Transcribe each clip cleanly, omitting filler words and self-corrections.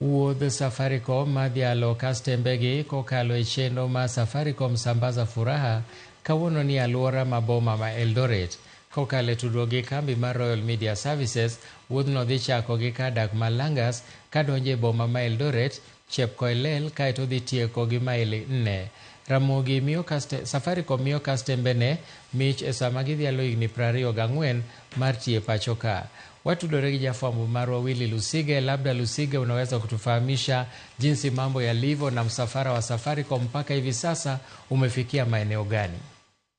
Wuodh Safaricom madhialo kastembegi kokalo e chenro mar Safaricom Sambaza Furaha kawuono ni alwora ma boma ma Eldoret. Kokalo e tudruok gi kambi mar Royal Media Services, wuodhno dhi chako gi kar dak ma Langas kadonjo e boma ma Eldoret, Chepkoilel kaeto dhi tieko gi maili 4. Ramogi miyo Safaricom miyo kastembene mich e sama gidhialo higni 24 mar tiyo e pacho ka. Watudore gi jafwambo marwa Willy Lusige. Labda Lusige, unaweza kutufahamisha jinsi mambo yalivyo na msafara wa Safaricom mpaka hivi sasa umefikia maeneo gani?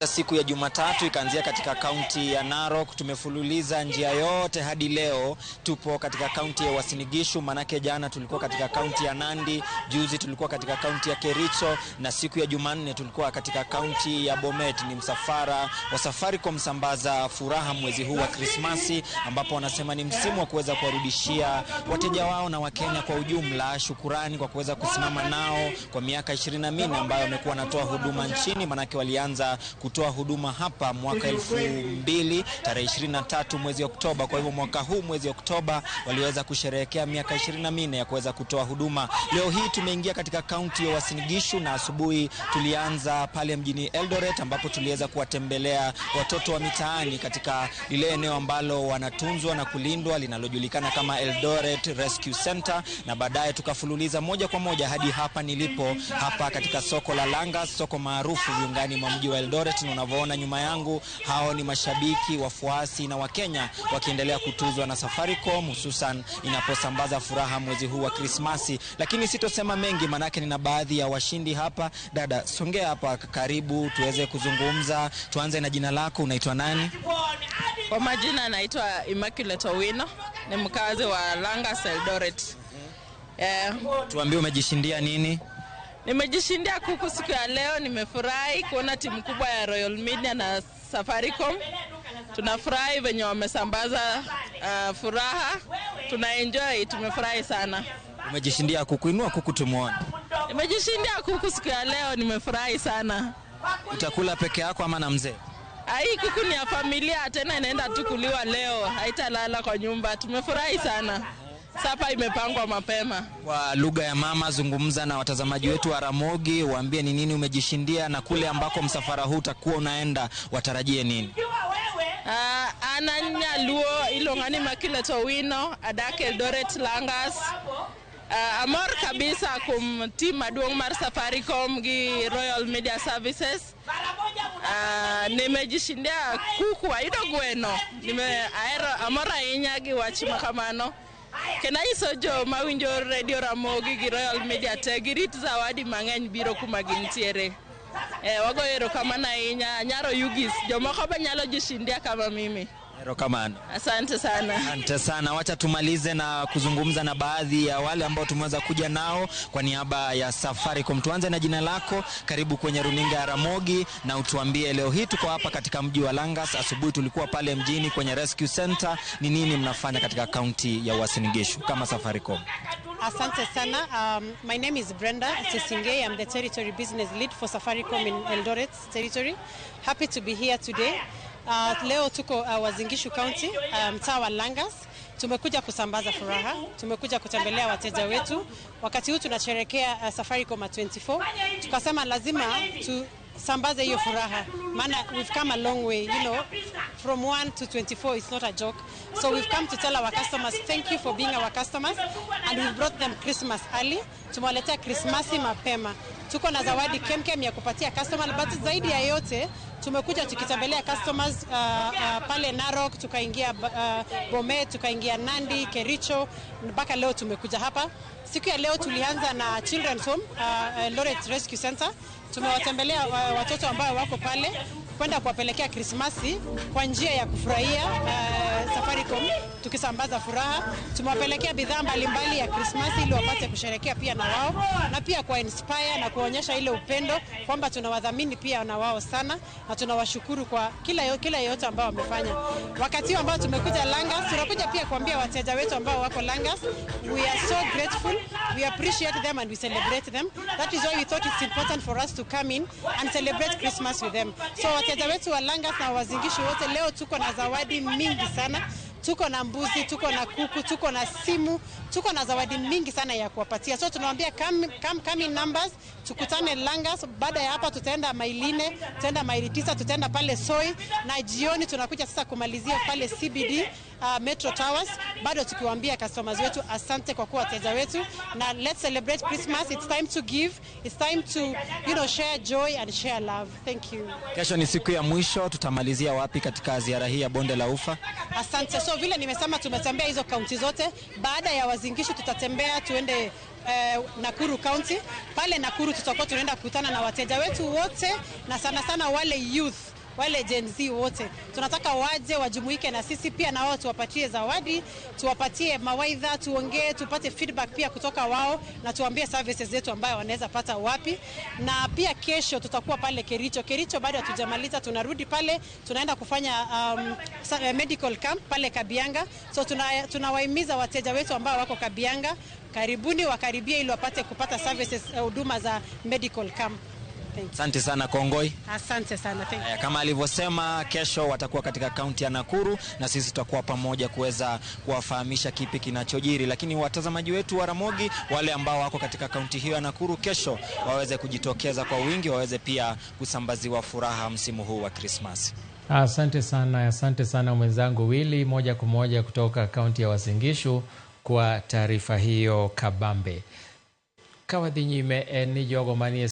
Siku ya Jumatatu ikaanzia katika kaunti ya Narok, tumefululiza njia yote hadi leo tupo katika kaunti ya Uasin Gishu, manake jana tulikuwa katika kaunti ya Nandi, juzi tulikuwa katika kaunti ya Kericho na siku ya Jumanne tulikuwa katika kaunti ya Bomet. Ni msafara wa Safaricom Sambaza Furaha mwezi huu wa Krismasi, ambapo wanasema ni msimu wa kuweza kuwarudishia wateja wao na Wakenya kwa ujumla shukurani kwa kuweza kusimama nao kwa miaka 24 ambayo wamekuwa wanatoa huduma nchini, manake walianza kutoa huduma hapa mwaka 2000 tarehe 23 mwezi Oktoba. Kwa hivyo mwaka huu mwezi Oktoba waliweza kusherehekea miaka 24 ya kuweza kutoa huduma. Leo hii tumeingia katika kaunti ya Uasin Gishu na asubuhi tulianza pale mjini Eldoret ambapo tuliweza kuwatembelea watoto wa mitaani katika lile eneo ambalo wanatunzwa na kulindwa linalojulikana kama Eldoret Rescue Center, na baadaye tukafululiza moja kwa moja hadi hapa nilipo hapa katika soko la Langas, soko maarufu viungani mwa mji wa Eldoret. Na unavyoona nyuma yangu, hao ni mashabiki, wafuasi na Wakenya wakiendelea kutuzwa na Safaricom, hususan inaposambaza furaha mwezi huu wa Krismasi. Lakini sitosema mengi manake nina baadhi ya washindi hapa. Dada, songea hapa karibu tuweze kuzungumza. Tuanze na jina lako, unaitwa nani? Kwa majina naitwa Immaculate Owino, ni mkazi wa Langas Eldoret. Tuambie umejishindia nini? Nimejishindia kuku siku ya leo. Nimefurahi kuona timu kubwa ya Royal Media na Safaricom. Tunafurahi venye wamesambaza furaha. Tunaenjoy, tumefurahi sana. Umejishindia kuku, inua kuku tumuone. Nimejishindia kuku siku ya leo, nimefurahi sana. Utakula peke yako ama na mzee? Hii kuku ni ya familia, tena inaenda tu kuliwa leo, haitalala kwa nyumba. Tumefurahi sana. Sapa imepangwa mapema. Kwa lugha ya mama, zungumza na watazamaji wetu wa Ramogi, waambie ni nini umejishindia na kule ambako msafara huu utakuwa unaenda watarajie nini? An nyaluo iluonga ni Immaculate Owino, adak Eldoret Langas. Amor kabisa kuom team maduong' mar Safaricom gi Royal Media Services. Nimejishindia kuku, ayudo gweno. Ahero, amor ahinya gi wach makamano. Kendo anyiso jo mawinjo Radio Ramogi gi Royal Media te girit zawadi mang'eny biro kuma gintiere. Wagoyo erokamano ahinya. Nyaro Yugis, jomoko be nyalo jishindia kama mimi. Erokamano. Asante sana. Asante sana. Wacha tumalize na kuzungumza na baadhi ya wale ambao tumeweza kuja nao kwa niaba ya Safaricom. Tuanze na jina lako, karibu kwenye runinga ya Ramogi na utuambie leo hii tuko hapa katika mji wa Langas. Asubuhi tulikuwa pale mjini kwenye Rescue Center. Ni nini mnafanya katika kaunti ya Uasin Gishu kama Safaricom? Asante sana. My name is Brenda Chesingei. I'm the territory business lead for Safaricom in Eldoret territory. Happy to be here today. Leo tuko Uasin Gishu County, mtaa wa Langas. Tumekuja kusambaza furaha, tumekuja kutembelea wateja wetu. Wakati huu tunasherehekea Safaricom 24. Tukasema lazima tusambaze hiyo furaha, maana we've come a long way, from 1 to 24 is not a joke. So we've come to tell our customers thank you for being our customers, and we've brought them Christmas early. Tumewaletea Christmasi mapema. Tuko na zawadi kemkem ya kupatia customer, but zaidi ya yote tumekuja tukitembelea customers pale Narok, tukaingia Bomet, tukaingia Nandi, Kericho, mpaka leo tumekuja hapa. Siku ya leo tulianza na Children's Home, Eldoret Rescue Center. Tumewatembelea watoto ambao wako pale kwenda kuwapelekea Krismasi kwa njia ya kufurahia Safaricom, tukisambaza furaha. Tumewapelekea bidhaa mbalimbali ya Krismasi ili wapate kusherehekea pia na wao, na pia kwa inspire na kuonyesha ile upendo kwamba tunawadhamini pia na wao sana, na tunawashukuru kwa kila yote ambao wamefanya. Wakati ambao tumekuja Langas, tunakuja pia kuambia wateja wetu ambao wako Langas, we are so grateful, we appreciate them and we celebrate them. That is why we thought it's important for us to come in and celebrate Christmas with them. So wateja wetu wa Langas na Uasin Gishu wote, leo tuko na zawadi mingi sana. Tuko na mbuzi, tuko na kuku, tuko na simu, tuko na zawadi mingi sana ya kuwapatia. So tunawaambia come, come, come in numbers, tukutane Langas. Baada ya hapa tutaenda maili 4, tutaenda maili 9, tutaenda pale Soi na jioni tunakuja sasa kumalizia pale CBD, Metro Towers, bado tukiwaambia customers wetu asante kwa kuwa wateja wetu, na let's celebrate Christmas. It's time to give, it's time to share joy and share love. Thank you. Kesho ni siku ya mwisho, tutamalizia wapi katika ziara hii ya bonde la Ufa? Asante. So vile nimesema, tumetembea hizo kaunti zote. Baada ya Uasin Gishu tutatembea tuende Nakuru County. Pale Nakuru tutakuwa tunaenda kukutana na wateja wetu wote na sana sana wale youth, wale Gen Z wote tunataka waje wajumuike na sisi pia, na wao tuwapatie zawadi, tuwapatie mawaidha, tuongee, tupate feedback pia kutoka wao na tuambie services zetu ambayo wanaweza pata wapi. Na pia kesho tutakuwa pale Kericho. Kericho bado hatujamaliza, tunarudi pale, tunaenda kufanya medical camp pale Kabianga. So tunawahimiza wateja wetu ambao wako Kabianga, karibuni, wakaribie ili wapate kupata services, huduma za medical camp. Thank you. Asante sana Kongoi. Asante sana. Thank you. Haya, kama alivyosema, kesho watakuwa katika kaunti ya Nakuru na sisi tutakuwa pamoja kuweza kuwafahamisha kipi kinachojiri. Lakini watazamaji wetu wa Ramogi, wale ambao wako katika kaunti hiyo ya Nakuru, kesho waweze kujitokeza kwa wingi, waweze pia kusambaziwa furaha msimu huu wa Krismasi. Asante sana mwenzangu Willy, moja kwa moja kutoka kaunti ya Uasin Gishu kwa taarifa hiyo kabambe. Kawadhi nyime en ni jogo manie